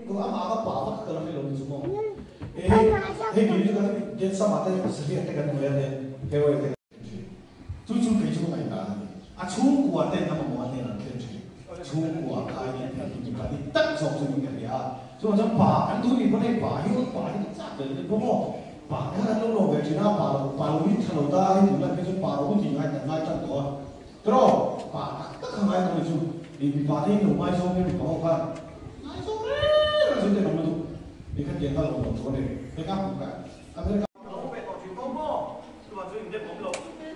Amah anga pa vak ka la hre lo ni chu maw. E hei hei kei chu kan den samah te sahriat te kan hmu a den heroin te kan thlen thin. Chu chu kei chu ka ngaihdan a ni. A chhungkua ten a mamawh a hnenah an thlen thin. Chhungkua khai nih theih hi mipa dik tak zawk chu niin ka hria a. Chuvang chuan pa kan duh nih pawn hei pa hi pa hi ka chak ve lo bawk aw. Pa te kha kan lo lawm ve thin a, pa lo pa lo hi tha lo ta a hei tunlai phei chuan pa lo hi tih ngai kan ngai tan tawh a. Tiraw? Pa tak tak kha ngai tawh ni chu. I mipa te hi lo ngaizawng nge mipa ho khan ngaizawng reng reng chu tenawm lutuk. Ni kha tiang kha lo awm tawh a ni. Eng a hmuh ka America. Lo awm ve tawh thin tawh maw? Chuvang chu in dem awm lo.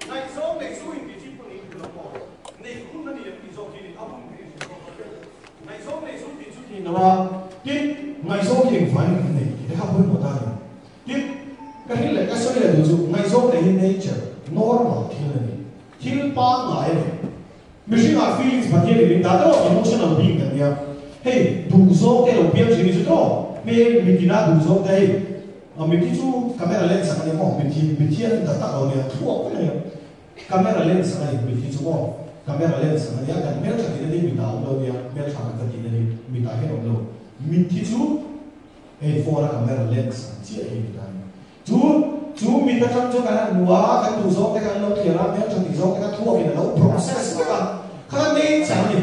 Ngaihzawng neih chu in tih chi pawh niin lo maw? Neih hun a ni em tih zawk hi ni a hun hi ni zawk tawh em? Ngaihzawng neih chu tih chu ni lo a. Tin, ngaihzawng hi engvai in kan nei tih te kha pawimawh ta a ni. Tin, ka hrilh leh ka sawi leh duh chu ngaihzawng neih hi nature, normal thil a ni. Thil pangngai a ni. Mihringah feelings Pathian in min dah tawh, emotional being kan nia. Hei duhzawng te lo piang thin hi chu tawh, hmel mitina duhzawng te hei mithi chu camera lens ang a nia maw, mithi mithi an tak tak lo nia, thluak vek a nia. Camera lens ang a ni mithi chu maw, camera lens ang a nia, kan hmeltha tihna hi mitah a awm lo nia, hmeltha kan va tihna hi mitah hian a awm lo. Mithi chu hei phone a camera lens ang chiah hi mitah a ni. Chu chu mit atang chuan kan han hmu a, kan duh zawng te kha an lo thliar a, hmeltha tih zawng te kha thluakin a lo process vek a, kha kha nature a ni,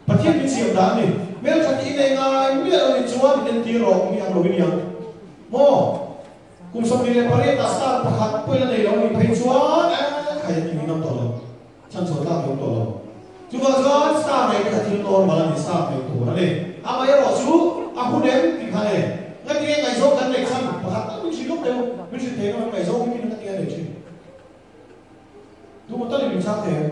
Pathian min siam dan a ni. Hmeltha tih nei ngai miah lo ni chuan in entir rawh, mi ang lo i ni ang maw? Kum 28 ah star pakhat pawh ila nei lo nih phei chuan eh khai a tih ninawm tawh lo, chhanchhuah tlak lo tawh lo. Chuvang chuan star nei te kha thil normal a ni, star nei tur a ni. Amaherawh chu a hun em tih kha le, ngatinge ngaihzawng kan neih chhan pakhat tak min hrilh lawk deuh, min hrilh thei lo ngaihzawng hi min ngatinge a neih thin. Tumaw talin min chhang thei em?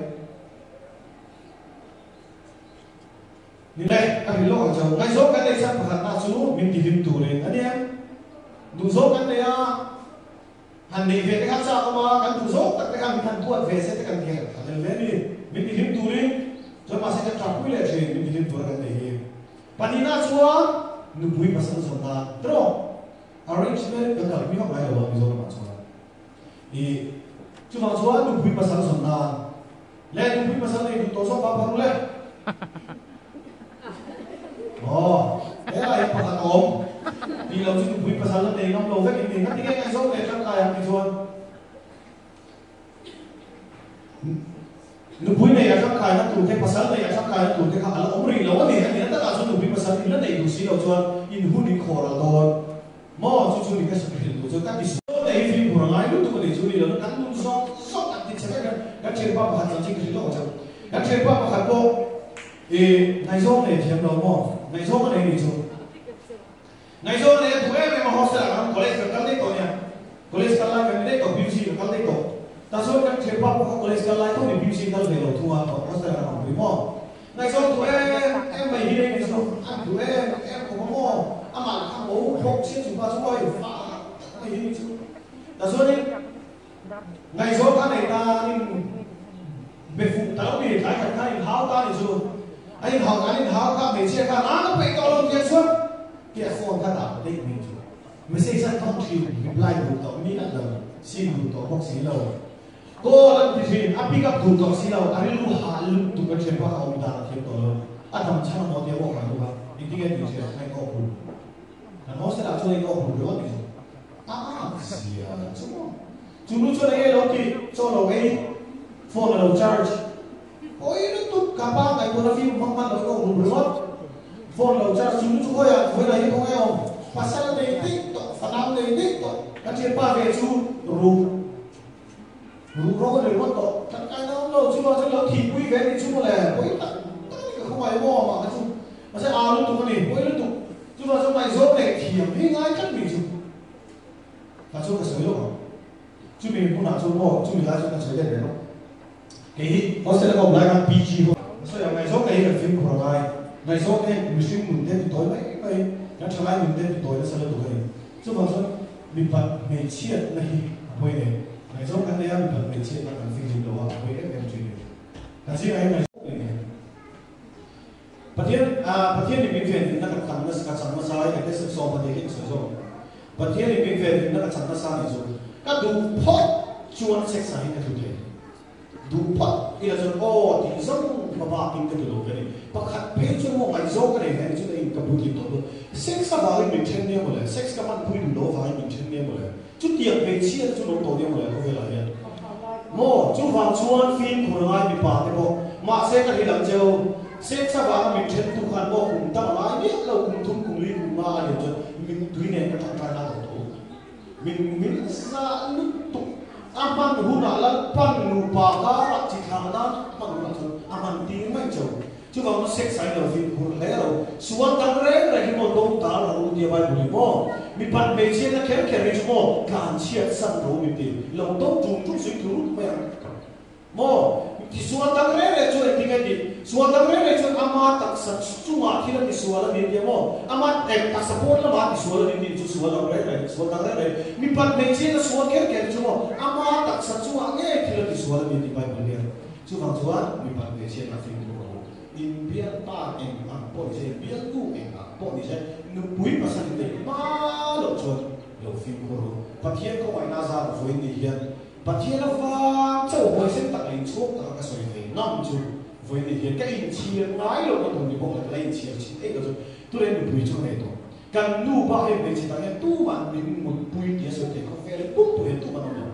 Ni le, ka hrilh lawk ang chau. Ngaihzawng kan neih chhan pakhat na chu min tihlim turin a ni em? Duhzawng kan nei a. Han neih ve te kha chak awm a, kan duh zawk tak te kha min han duat ve se te kan ti a, kan el ve a ni. Min tihlim turin chuan mahse kan tap pui leh thin, min tihlim tura kan nei hi. Pahnihna chuan nupui pasal zawn nan tiraw arrangement kan kalpui vak ngai lo a Mizoramah chuan. I chuvang chuan nupui pasal zawn nan leh nupui pasal nei duh tawh zawk pa pharu le. Aw, helai hi pakhat a awm. Tih lo chu nupui pasal la nei ngam lo vek in ni. Ngati nge ngaihzawng leh tangkai ang ti chuan nupui nei a tangkai na tur te, pasal nei a tangkai na tur te kha a la awm rih lo a ni. A nihna takah chuan nupui pasal in la neih duh si lo chuan in hun in khawr al dawn maw? Chu chu ni ka hrilh duh chu ka ti sual. Nei hi fimkhur a ngai lutuk a ni chu ni lo na kan nun zawng zawng kan ti chhe vek a. Kan thianpa pakhat chanchin ka hrilh lawk ang che. Kan thianpa pakhat pawh I ngaihzawng nei thiam lo maw? Ngaihzawng a nei nih chu. Ngaihzawng a nei a duh em em a hostel ah kan college kan kal daih tawh nia. College kal lai kan ni daih tawh PUC kan kal daih tawh. Tah chuan kan thianpa pawh kha college kal lai tho ni PUC kal ve lo thung a hostel ah kan awmpui maw? Ngaihzawng duh em em mai hi nei nih chu. A duh em em khawp a maw? Amah kha ngo phawk chiah chu pa chu awi fah tak mai hi nih chu. Tah chuanin Ngaihzawng kha nei ta in be fuh ta lo ni, tlai khat khan in hau ta ni chu. A in hau an in hau kha hmeichhia khan a ka peih tawh lo tia chuan tia phone kha dah daih mai chu. Message an thawk thin, reply duh tawh miah lo, seen duh tawh bawk si lo. Call an ti thin, a pick up duh tawh si lo, a rilru hah lutuk a thian pawh a awm dan a thiam tawh lo. A dam chhan a maw tia walk an duh a, engtin nge tih hriat a in awk ru. Kan hostel ah chuan in awk ru ringawt ni chu. A ak zia chu maw? Chu nu chuan enge lo tih? Chaw lo ei, phone a lo charge. Pawi lutuk ka pa ngaihtuahna fim hmang hman lo in awk rum ringawt. Phone lo charge chu nu chu khawiah vawilah hi khawnge awm? Pasal nei daih tawh, fanau nei daih tawh. Ka thianpa ve chu ruh ruh rawng a ni ringawt tawh. Tangkaina awm lo chu chuan lo thihpui ve ni chu mawle. Pawi tak tak a ni ka khawngaih maw amah kha chu. Mahse aa lutuk a ni, pawi lutuk. Chuvang chuan ngaihzawng leh thiam hi ngai tlat mi chu ka chu ka sawi lawk ang. Chumi hmunah chuan maw chumi lai chuan ka sawi let ve lawk. Kei hi hostel a ka awm lai khan PG ho ka sawi ang ngaihzawng te hi kan fimkhur a ngai. Ngaihzawng te mihring nun te ti tawi mai mai kan thalai nun te ti tawi nasa lutuk a ni. Chuvang chuan mipat hmeichhiatna hi a pawi nei. Ngaihzawng kan nei a mipat hmeichhiatna kan fihlim lo a a pawi em em thin a ni. Kan zingah hian ngaihzawng nei nei. Pathian Pathian in min venhimna ka chang nasa ka chang nasa ai ka test sawm pahnih khi ka sawi zawk. Pathian in min venhimna ka chang nasa nih chu ka duh phawt chuan sex ah hian ka tlu thei. Duh phawt ila chuan aw tih zawng hma bakin ka ti lo ve a ni. Pakhat phei chu maw ngaihzawng ka nei ve a ni chu na in ka puitling tawh dawn. Sex. Sex avangin min then nia mawle, sex ka hmanpui duh loh avangin min then nia mawle. Chutiang hmeichhia te chu an awm tawh nia mawle khawvelah hian. Maw? Chuvang chuan fimkhur ngai mipa te pawh. Mahse ka hrilh ang cheu, sex avanga min then tu khan maw kum tam a ngai miah lo, kum thum, kum li, kum nga a lian chuan min tui nen ka tangkai na tawh tho. Min min zah lutuk. A hman hunah Lalpan nupa karah chi thlah nan a hman hunah chuan a hman tir mai cheu. Chuvang chu sex ai lo fimkhur hle lo. Sual dang reng reng hi maw do tal ro u tia Bible in maw mipat hmeichhiatna kher kher hi chu maw tlanchhiat san ro min ti lo do tum tum sui tur rut mai ang maw ti sual dang reng reng chu engtin nge tih sual dang reng reng chuan ama taksa chungah thil a ti sual a ni tia maw ama eng taksa pawn lamah a ti sual a ni tih chu sual dang reng reng sual dang reng reng mipat hmeichhiatna sual kher kher hi chu maw ama taksa chungah ngei thil a ti sual a ni tih Bible hian Chuvang chuan mipat hmeichhiatna fimkhur rawh u. In bialpa eng ang pawh ni se, bialnu eng ang pawh ni se, nupui pasal in neih hma loh chuan lo fimkhur rawh u. Pathian khawngaihna zar vawiin ni hian Pathian avang chauh huaisen tak leh inchhuak taka ka sawi ve ngam chu vawiin ni hian ka inchhir ngai loh ka tur ni bawk leh ka la inchhir chhin eih lo chu tunah hian nupui chu ka nei tawh. Kan nu bak hian hmeichhe dang hian tuman min mutpui tih a sawi thei khawvel pumpuiah hian tuman awm lo.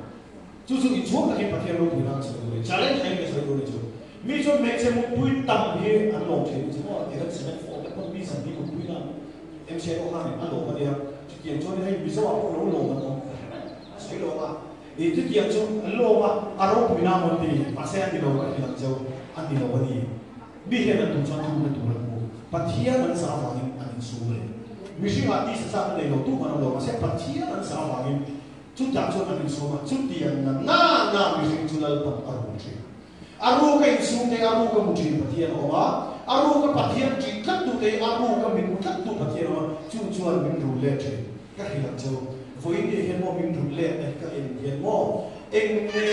Chu chu inchhuak takin Pathian ropui nan sawi tur a ni. Challenge aiin ka sawi tur a ni chu. Mi chuan hmeichhe mutpui tam hi an lawm thin chu maw? Ti khan cement form te pawn mi zan hi mutpui nan MCA pawh khan a lawm a nia. Chutiang chuan hei Mizo ah pawh lo lawm an awm ka hre reng a sawi lo ang a. I chutiang chu an lawm a, a ropui na mawn ti. Mahse a ni lo ka hrilh ang cheu, a ni lo a ni. Mi hian an duh chuan thukna tur an hmu. Pathian an zah avangin an insum a ni. Mihringah tisa chak a nei lo tu man awm lo. Mahse Pathian an zah avangin Chutah chuan an insawm a, chutiang na na na mihring chu Lalpan a rul thin. A ruk a insum te, a ruk a mu thin Pathian a awm a, a ruk a Pathian ṭih tlat tu te, a ruk a min mu tlat tu Pathian a awm a, chu chuan min rul let thin. Ka hrilh ang cheu, vawiin ni hian maw min rul let na hi ka en hian maw eng nge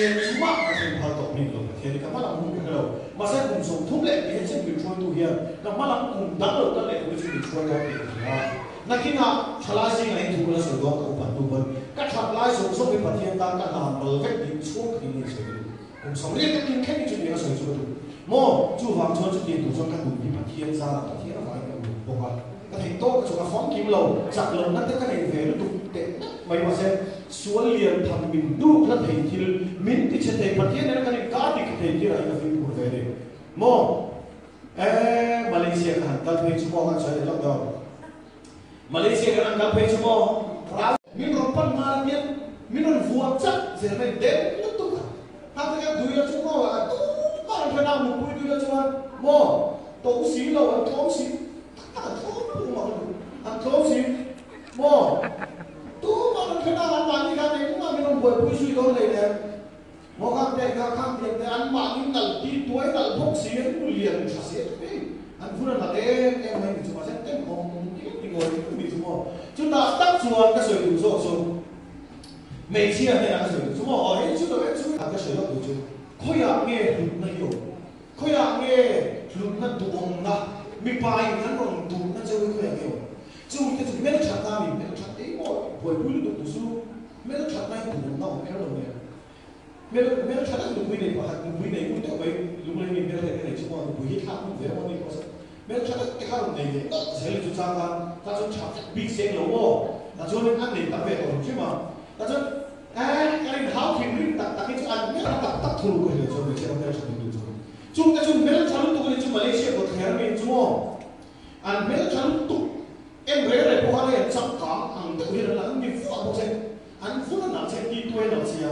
mah ka thlen phal tawh bik lo Pathian hi ka hma lam hun ka hre lo. Mahse kum 32 hian chen min hruaitu hian ka hma lam kum dang lo kal leh tur hi chu min hruai dawn tih ka hria. Nakinah thalai zingah in thu ka la sawi dawn ka upat hnu pawn ka that lai zawng zawng hi Pathian tan ka hlan ral vek tiin chhuang takin ka insawi duh. Kum 80 ka tlin thleng hi chu nia ka sawi chu ka duh maw? Chuvang chuan chutiang tur chuan ka duh hi Pathian zarah Pathian avangin ka uluk bawk a, ka theih tawk ka chu ka famkim lo, chak lohna te ka nei ve lutuk teh ngat mai mahse sual lian tham min hnuk hla thei thil min ti chhe thei Pathian nena kan inkar dik thei thil ah hi ka fimkhur ve a ni maw? Eh, Malaysia ka han kal phei chu maw kan sawi leh lawk dawn. Malaysia kan han kal phei chu maw ral. Min rawn pan nghal a pian, min rawn vuah chat zel mai den lutuk a. Hang te khan duila chu maw a tumah an hre nang mutpui duila chuan maw to si lo an tlawm si tak tak an tlawm lutuk mak lutuk an tlawm si maw tumah an hre nang an mahni khan engmah min rawn buaipui zui dawn hleinem. Maw khang te kha khang tiang te an mahni nalh ti tuai nalh bawk si an nu lian tha si a ti an vun a nalh em em mai ni chu mahse ten awm ti ti ngawi ringawt ni chu maw chutah tak chuan ka sawi duh zawk chu hmeichhia hnenah ka sawi duh chu maw aw hei chu lo en chu ka sawi lawk duh chu khawiah nge hlutna hi awm khawiah nge hlutna duhawmna mipa in kan rawn duhna cheu hi khawiah nge awm chungte chu hmelthatna a ni hmelthat ei maw buaipui lutuk duh chu Hmel that lai duhawmna awm kher lo nia. Hmel hmel tha tak nupui nei pakhat nupui nei un deuh mai lunglei mi hmel reng ka nei chu maw nupui hi thlak hmun ve maw ni pawh sawn hmel tha tak te kha rawn nei leh nawlh zel chu chang khan ta chuan tha vek bik seng lo maw ta chuanin an nei tam ve tawh hrim hrim a ta chuan eh kan in hau thin rim tak tak hi chu an hmel tha tak tak thur ka hrilh chuan hmeichhia hmel tha lutuk chu chung te chu hmel tha lutuk a ni chu Malaysia kawt thler mi chu maw an hmel tha lutuk En reng reng pawh khan hei an changkang ang deuh hian an la an ni vuah bawk che, an vun a nalh che, ti tuai a nalh sia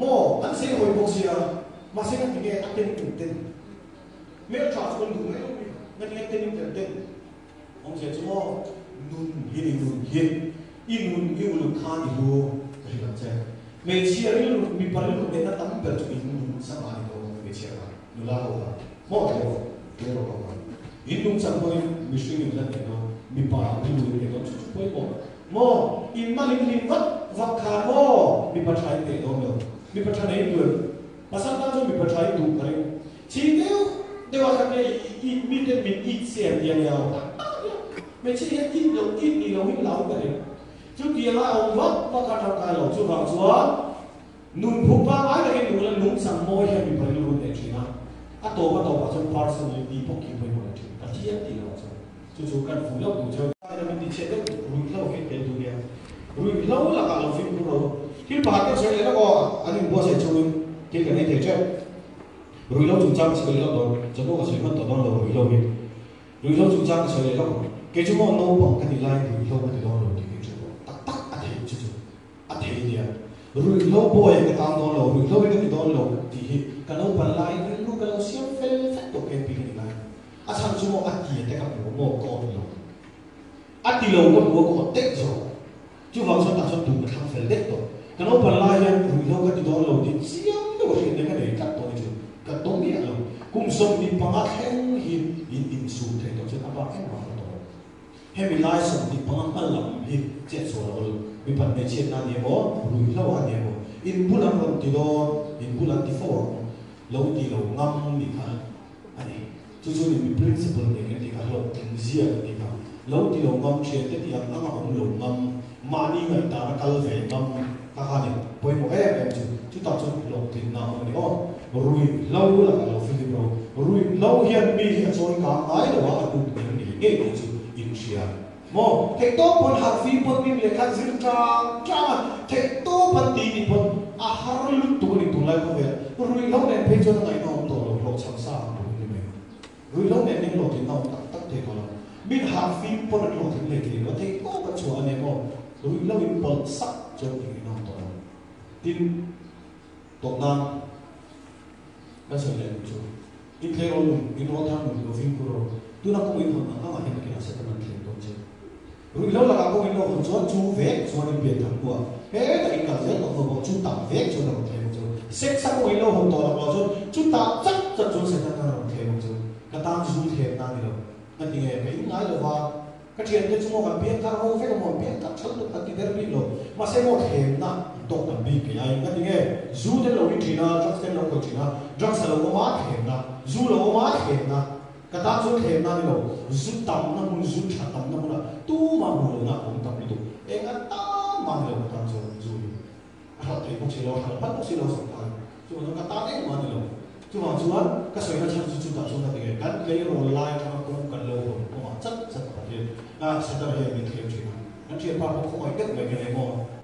maw, an sei hawi bawk sia, mahse nga tinge a ten in ten hmeltha chu kan duh mai lo mi, nga tinge ten in kan ten awmzia chu maw nun hi ni nun hi i nun i uluk khan i lu ka hrilh ang che, hmeichhia rilru mipa rilru nehna tam ber chu in nun chang a ni dawn hmeichhia kha nula ho kha maw tleiraw tleiraw ho kha. In nungchang pawhin mihring in la hneh dawn, mipa in rilru in hneh dawn chu chu pawimawh maw? In mal in hlim vak vak khan maw mipa tha in hneh dawn lo, mipa tha nei duh em? Pasal tan chuan mipa tha in duh ka ring. Chhing deuh deuh ah khan nge i miten min it se an ti a nia aw tak tak a nia. Hmeichhia hian it loh it ni lo in lau ka ring. Chutianga a awm vak vak kha tangkai lo, chuvang chuan Nun phung pangngai takin nung ila nungchang mawi hian mipa rilru hneh thin a, a tawp a tawpah chuan personality pawh khi pawimawh leh thin. Pathian tih loh ah chuan chu chu kan fuh loh duh cheu. ti chhe deuh ruihhlo hi tel duh nia. Ruihhlo lakah lo fimkhur ro. Thil pakhat deuh sawi leh lawk aw, an inbuatsaih chungin thil kan ei thei teuh. Ruihhlo chungchang ka sawi leh lawk dawn, chawhnu ka sawi hman tawh dawn lo ruihhlo hi. Ruihhlo chungchang ka sawi leh lawk ang. Kei chu maw naupang ka nih laiin ruihhlo ka ti dawn lo tih ka inhre tawh. Tak tak a thei chu chu a thei nia. Ruihhlo bawi ka tang dawn lo, ruihhlo hi ka ti dawn lo tih hi ka naupan laiin rilru ka lo siam fel vek tawh kei pi ka nih laiin. A chhan chu maw a tia te ka hmu maw ka awt lo. A ti lo ka hmu a ka awt daih zawk. Chuvang chuan tah chuan duh ka thlang fel daih tawh. Ka naupan lai hian ruihhlo ka ti dawn lo tih chiang deuh a hriatna ka nei tlat tawh ni chu ka tawm miah lo. Kum 25 thleng hi in insum thei tawh chuan a bak engmah ka tawh lo. Hemi lai 25 hma lam hi chet sual a awl. Mipat hmeichhiatna a ni emaw, ruihhlo a ni emaw, in bul an rawn ti dawn, in bul an ti fo ang, lo ti lo ngam nih kha a ni. Chu chu ni mi principle nei kan tih kha, hlawhtling zia kan tih kha, lo ti lo ngam, thiante tih ang anga awm lo ngam, mahni ngaihtana kal ve ngam kha kha ni pawimawh em em chu. Chutah chuan hlawhtlinna a awm a ni aw. Ruihhlo lakah lo filim ro. Ruihhlo hian mi hi a chawi kang ngai lo a, a hnuk hniam ngei ngei tih chu in hria maw? Theihtawp pawn harhfim pawn mim lehkha zir tang tang a, theihtawp an ti tih pawn a har lutuk a ni tunlai khawvel. Ruihhlo nen phei chuan a ngaihnawm tawh lo, hlawhchham sa ang tur ni mai. Ruihhlo nen hian hlawhtlinna awm tak tak thei tawh lo. Min harhfim pawn an hlawhtling leh thei lo a, theihtawp an chhuah a ni maw? Ruihhlo in pawlh sak chuan i ngaihnawm tawh lo. Tin, tawp nan kan sawi leh duh chu, in tleirawl nun, in rawlthar nun lo fimkhur rawh. Tuna kawng in hawn ang angah hian nakinah Satan an thleng dawn che. Ruihhlo lakah kawng in lo hawn chuan chu vek chuan in pian thang hnuah hetah in kal zel tawh hnu pawh chu tak vek chuan a rawn thleng ang chu. Sex a kawng in lo hawn tawh lak loh chuan chu tak chat chat chuan Satan a rawn thleng ang chu. Ka tan zu thlem na a ni lo. Ka ti nge ka in ngai lo va, ka thiante chu maw kan pian thar ho vek amaw pian thar thal tuk kan ti der bik lo. Mahse maw thlemna an tawk tam bik kei aiin ka ti nge zu te lo in thin a, drugs te an lo khawih thin a, drugs a lo awm a thlemna, zu lo awm a thlemna. Ka tan chuan thlemna a ni lo, zu tamna hmun, zu tha tamna hmunah tumah hmuh lohna a awm tam lutuk. Eng a tan mah a ni lo ka tan chuan zu hi a hralh thei bawk si lo, a hralh hman bawk si lo sawrkar in. Chuvang chuan ka tan engmah a ni lo. Chuvang chuan ka sawina chhan chu chutah chuan ka ti nge, kan tleirawl lai atanga kawng kan lo hawn kawngah chat chat Pathian, Satana hian min thlem thin a. Kan thianpa pawh khawngaih deuh mai ka nei maw?